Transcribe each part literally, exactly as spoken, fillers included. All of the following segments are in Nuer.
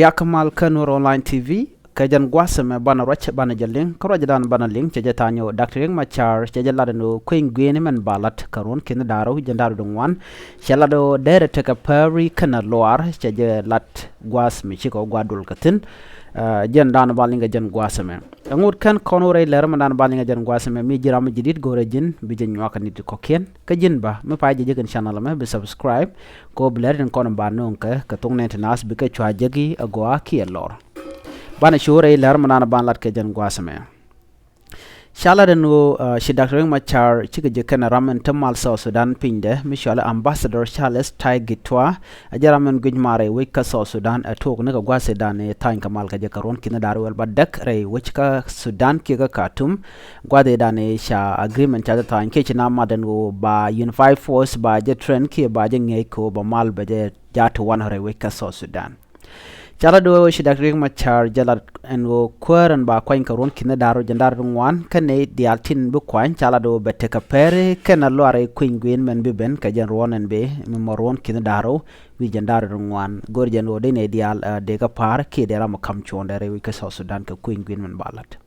Yak mal kä Nuer Online T V, kä jɛn gua̱a̱th ɛmɛ banɛ ruac banɛ jɛ liŋ, kä ruac dan banɛ liŋ cɛ jɛ tha̱a̱ŋ ɣöö Doctor Riek Machar cɛ jɛ lat ɛn ɣöö kueny gui̱ni mɛn ba lat kä ruɔ̱n ki̱n da̱ŋ rɛw wi̱c jiɛn da̱ŋ rɛw wi̱cdɛ ŋuan. Cɛ lat ɣöö derɛ tekɛ pɛri kɛnɛ luaar, cɛ jɛ lat gua̱a̱th mi cikɛ ɣöö gua̱a̱th dol kä thi̱n. Ɛ, jɛn dan ba liŋ kɛ jɛn gua̱a̱th ɛmɛ. Ɛŋut kɛn kɔn wä rɛy lɛr mɛ dan ba liŋ kɛ jɛn gua̱a̱th ɛmɛ, mi ji̱ ram mi ji̱ di̱t go̱rɛ ji̱n bi jɛ nyuak kɛ nit kɔ̱kiɛn. Kä ji̱n bä mi pay jɛ jek in channel ɛmɛ bi subscribe. Kɛ ɣöö bi lɛr tin kɔn ba nööŋ kɛ, kɛ thok nɛn ti naath bikɛ cua jek i̱ agɔaa kiɛ lɔr. Banɛ cu rɛy lɛr mɛ naan ban lat kɛ jɛn gua̱a̱th ɛmɛ. Ca lat ɛn ɣöö, ɛ, ci Doctor Riek Machar cikɛ jek kɛnɛ ram ɛn te mal South Sudan pinydɛ mi cɔal i̱ Ambassador Charles Tai Gatwech. Ɛ jɛ ram ɛn guic mar rɛy wec kä South Sudan ɛ tuɔɔk ni kɛ gua̱a̱th ëëdan ëë tha̱a̱ny kɛ mal kɛ jɛ kä ruɔ̱n ki̱n da̱ŋ rɛw wi̱cdɛ bädäk rɛy wec kä Sudan kiɛ kä Khartoum. Gua̱a̱th ëëdan ëë ca agreement ca jɛ tha̱a̱ny kiɛ ci na mat ɛn ɣöö ba unified force ba jɛ train kiɛ ba jɛ ŋi̱eec kɛ ɣöö ba mal bɛ jɛ jaat ti wanɛ rɛy wec kä South Sudan. Ca lat ɣöö ci Doctor Riek Machar jɛ lat ɛn ɣöö kuäär ɛn ba kuany kɛ ruɔ̱n ki̱n da̱ŋ rɛw jiɛn da̱ŋ rɛw wi̱cdɛ ŋuan kɛnɛ diaal tin bi kuany, ca lat ɣöö bɛ tekɛ pɛri kɛnɛ luaar rɛy kueny gui̱n mɛn bi ben kɛ jɛn ruɔ̱n ɛn bi mi mɔ ruɔ̱n ki̱n da̱ŋ rɛw wi̱c jiɛn da̱ŋ rɛw wi̱cdɛ ŋuan. Go̱r jɛn ɣöö dee nɛ diaal, ɛ, dee kɛ pa̱a̱r kiɛ dee ram ɔ ka̱m cuɔ̱ɔ̱ŋdɛ rɛy wec kä South Sudan kɛ kueny gui̱n mɛn ba lat.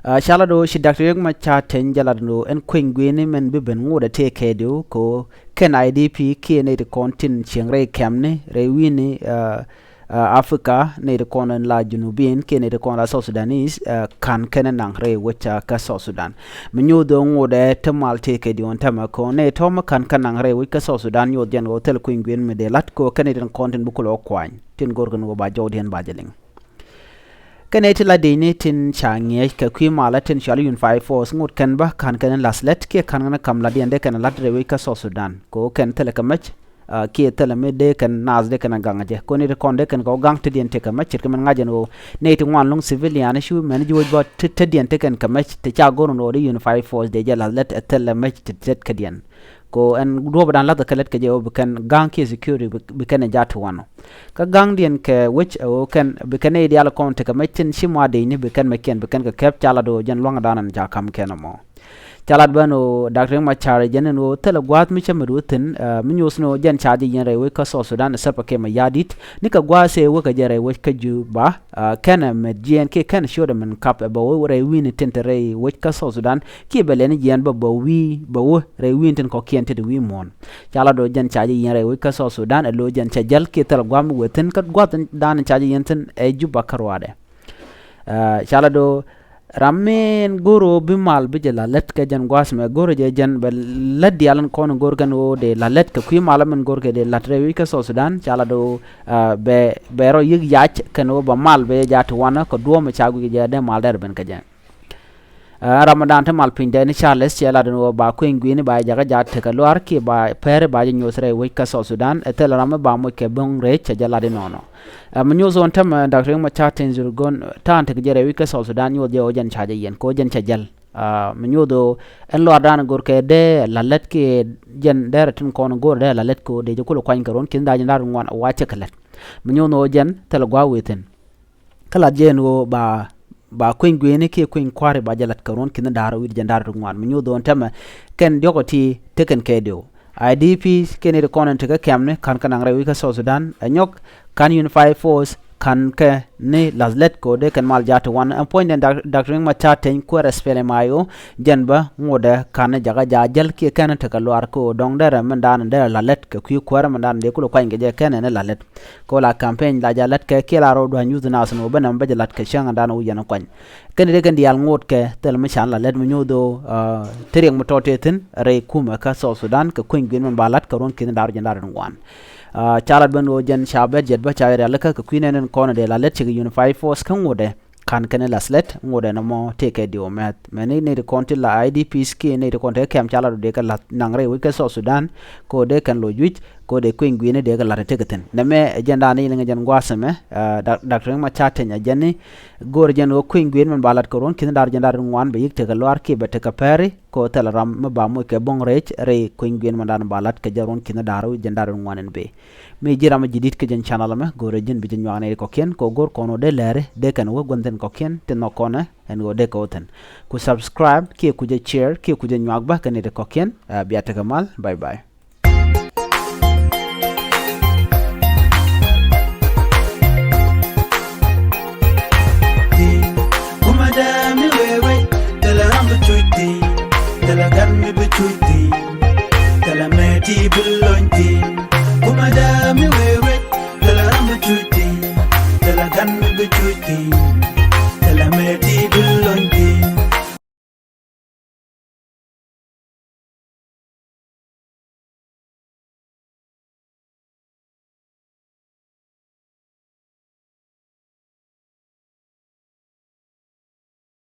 Ɛ, ca lat ɣöö ci Doctor Riek Machar Teny jɛ lat ɛn ɣöö ɛn kueny gui̱ni mɛn bi ben ŋotdɛ tëë kɛɛliw kɛ ɣöö kɛn I D P kiɛ nɛy ti kɔn tin cieŋ rɛy kɛmni rɛy wi̱ni, ɛ, ɛ, Africa, nɛy ti kɔn in la Junubin kiɛ nɛy ti kɔn la South Sudanese, ɛ, ka̱n kɛn naŋ rɛy wec kä South Sudan. Mi nyoth ɣöö ŋotdɛ te mal tëë kɛɛliw ɛn täämɛ kɛ ɣöö nɛy tɔ̱ mi ka̱n kɛ naŋ rɛy wec kä South Sudan nyoth jɛn ɣöö thil kueny gui̱n mi dee la̱t kɛ ɣöö kɛn nɛy tin kɔn tin bi kulɛ wä kuany tin go̱rkɛ ni ɣöö ba jɔwdiɛn ba jɛ liŋ. Kɛnɛ ti la dicni tin ca ŋi̱eec kɛ kui̱ malä tin cɔal i̱ Unified Force ŋot kɛn bä ka̱n kɛn la̱th lät kiɛ ka̱n kɛn kam la̱tdiɛn dee kɛn la̱t rɛy wec kä South Sudan. Kɛ ɣöö kɛn thilɛ kɛ mec, ɛ, kiɛ thilɛ mi dee kɛn naath dee kɛn gaŋ jɛ. Kɛ ɣöö nɛy ti kɔn dee kɛn kɛ wä gaŋ tetdiɛn tekɛ mec ce̱tkɛ min ŋa̱c ɛn ɣöö nɛy ti ŋuan lo̱ŋ civilian cu mɛn ji̱ wec bä tetdiɛn tekɛn kɛ mec ti ca go̱r ɛn ɣöö dee Unified Force dee jɛ la̱th lät ɛ thilɛ mec tetkädiɛn. Kɛ ɣöö ɛn duɔ̱ɔ̱p dan la̱thkɛ lät kɛ jɛ ɣöö bi kɛn ga̱ŋ kiɛ security bi, bi kɛn ɛ jaat ti wanɔ. Kä ga̱ŋdiɛn kɛ wec ɛ ɣöö kɛn bi kɛn nɛy diaal kɔn tekɛ mec tin ci ma dicni bi kɛn mɛckiɛn bi kɛn kɛ kɛp ca lat ɣöö jɛn lua̱ŋ dan ɛn ca ka̱m kɛn ɛmɔ. Ca lat bä ɛn ɣöö Doctor Riek Machar jɛn ɛn ɣöö thilɛ gua̱a̱th mi cä mɛ duɔ̱ɔ̱th thi̱n, ɛ, mi nyoth ni ɣöö jɛn ca jɛ yiɛn rɛy wec kä South Sudan ɛ Salva Kiir Mayardit ni kɛ gua̱a̱th ëë wekɛ jɛ rɛy wec kä Juba, ɛ, kɛnɛ mɛ jiɛɛn kiɛ kɛnɛ ciötdɛ min kap ɛ bɛ wä rɛy wi̱i̱ni tin te rɛy wec kä South Sudan kiɛ bɛ lɛni jiɛɛn bä bɛ wi̱i̱ bɛ wä rɛy wi̱i̱ni tin kɔ̱kiɛn te ti wi̱i̱ muɔ̱ɔ̱n. Ca lat ɣöö jɛn ca jɛ yiɛn rɛy wec kä South Sudan ɛ lo̱ jɛn cɛ jäl kiɛ thil gua̱a̱th mi wëë thi̱n kä gua̱a̱th dan ca jɛ yiɛn thi̱n ɛ Juba kä ruaadɛ. Ɛ, ca lat ɣöö ram min go̱r ɣöö bi mal bi jɛ la̱th lät kɛ jɛn gua̱a̱th mɛ go̱r jɛ jɛn bɛ lät diaal in kɔn in go̱r kɛn ɣöö dee la̱th lät kɛ kui̱ mal min go̱r kɛ dee la̱th rɛy wec kä South Sudan ca lat ɣöö, ɛ, bɛ, bɛ rɔ yi̱k yac kɛn ɣöö bɛ mal bɛ jɛ jaat ti wanɔ kɛ duɔ̱ɔ̱p mi ca guic jɛ dee mal dɛr ben kɛ jɛ. Ɛ, ram dan te mal pinydɛ ni Charles cɛ lat ɛn ɣöö ba kueny gui̱ni ba jakä jaat tekɛ luaar kiɛ ba pɛri ba jɛ nyoth rɛy wec kä South Sudan. Ɛ thil ram mi ba moc kɛ bo̱ŋ rɛc cɛ jɛ lat inɔnɔ. Ɛ, mi nyoth ɣöö ɛn tämɛ Doctor Riek Machar Teny Dhurgon ta̱a̱n tekɛ jɛ rɛy wec kä South Sudan nyoth jɛ ɣöö jɛn ca jɛ yiɛn kɛ ɣöö jɛn cɛ jäl. Ɛ, mi nyoth ɣöö ɛn luaar dan go̱r kɛ dee la̱th lät kiɛ jɛn dee rɛ tin kɔn go̱r dee la̱th lät kɛ ɣöö dee jɛ kulɛ kuany kɛ ruɔ̱n ki̱n da̱ŋ rɛw wi̱cdɛ ŋuan wa cɛ kɛ lät. Mi nyoth ɣöö jɛn thilɛ gua̱a̱th wëë thi̱n. Kä lat jɛ ɛn ɣöö ba, ba kueny gui̱ni kiɛ kueny kua̱ri ba jɛ la̱t kɛ ruɔ̱n ki̱n da̱ŋ rɛw wi̱cdɛ jiɛn da̱ŋ rɛw wi̱cdɛ ŋuan. Mi nyoth ɣöö ɛn tämɛ kɛn diɔ̱k ɔ ti tekɛn kɛɛliw. I D Ps kiɛ nɛy ti kɔn in tekɛ kɛmni ka̱n kɛ naŋ rɛy wec kä South Sudan ɛ nyɔk, ka̱n Unified Force ka̱n kɛ ni la̱th lät kɛ ɣöö dee kɛn mal jaat ti wanɔ. Ɛn puɔ̱nydɛ Doctor Riek Machar Teny kuäär ɛ SPLM-IO jɛn bä ŋotdɛ ka̱n jakä jaat jäl kiɛ kɛn tekɛ luaar kɛ ɣöö dɔ̱ŋ derɛ min dan derɛ la̱th lät kɛ kui̱ kuäärä min dan dee kulɛ kuany kɛ jɛ kɛn ni la̱th lät. Kɛ ɣöö la campaign la jɛ la̱t kɛ kiɛ la rɔ dua̱ny nyuth naath ni ɣöö ben ɛmɛ bä jɛ la̱t kɛ cäŋ dan ɣöö yɛn ɛ kuany. Kɛn dee kɛn diaal ŋot kɛ thil mi can la̱th lät mi nyoth ɣöö, ɛ, te riɛk mi tɔ̱ tëë thi̱n rɛy kumɛ kä South Sudan kɛ kueny gui̱n min ba la̱t kɛ ruɔ̱n ki̱n da̱ŋ rɛw jiɛn da̱ŋ rɛw wi̱cdɛ ŋuan. Ɛ, ca lat ben ɣöö jɛn ca bɛr jɛt bä ca jɛ rialikä kɛ kui̱ nɛn in kɔn dee la̱th lät cikɛ Unified Force kä ŋotdɛ ka̱n kɛn la̱th lät ŋotdɛ nɔmɔ tëë kɛ diw mɛth. Mɛni nɛy ti kɔn ti la I D Ps kiɛ nɛy ti kɔn tekɛ kɛm ca lat ɣöö dee kɛ la̱th naŋ rɛy wec kä South Sudan kɛ ɣöö dee kɛn loc wi̱c kɛ ɣöö dee kueny gui̱ni dee kɛ la̱t tekɛ thi̱n. Nɛmɛ ɛ jɛn dan ni liŋ jɛn gua̱a̱th ɛmɛ, ɛ, Doctor Riek Machar Teny ɛ jɛn ni go̱o̱r jɛn ɣöö kueny gui̱ni min ba la̱t kɛ ruɔ̱n ki̱n da̱ŋ rɛw jiɛn da̱ŋ rɛw wi̱cdɛ ŋuan bɛ yi̱k tekɛ luaar kiɛ bɛ tekɛ pɛri kɛ ɣöö thilɛ ram mi ba moc kɛ bo̱ŋ rɛc rɛy kueny gui̱ni min dan ba la̱t kɛ jɛn ruɔ̱n ki̱n da̱ŋ rɛw jiɛn da̱ŋ rɛw wi̱cdɛ ŋuan ɛn bëë. Mi ji̱ ram mi ji̱ di̱t kä jɛn channel ɛmɛ go̱o̱r jɛn bi jɛ nyuak nɛy ti kɔ̱kiɛn kɛ ɣöö go̱o̱r kɔn ɣöö dee lɛri dee kɛn wä gua̱n thi̱n kɔ̱kiɛn ti nhɔk kɔn ɛ ɛn ɣöö dee kɛ wä thi̱n. Ku subscribe kiɛ ku jɛ share kiɛ ku jɛ nyuak bä kɛ nɛy ti kɔ̱kiɛn. Ɛ, bia tekɛ mal. Bye bye. bi cuc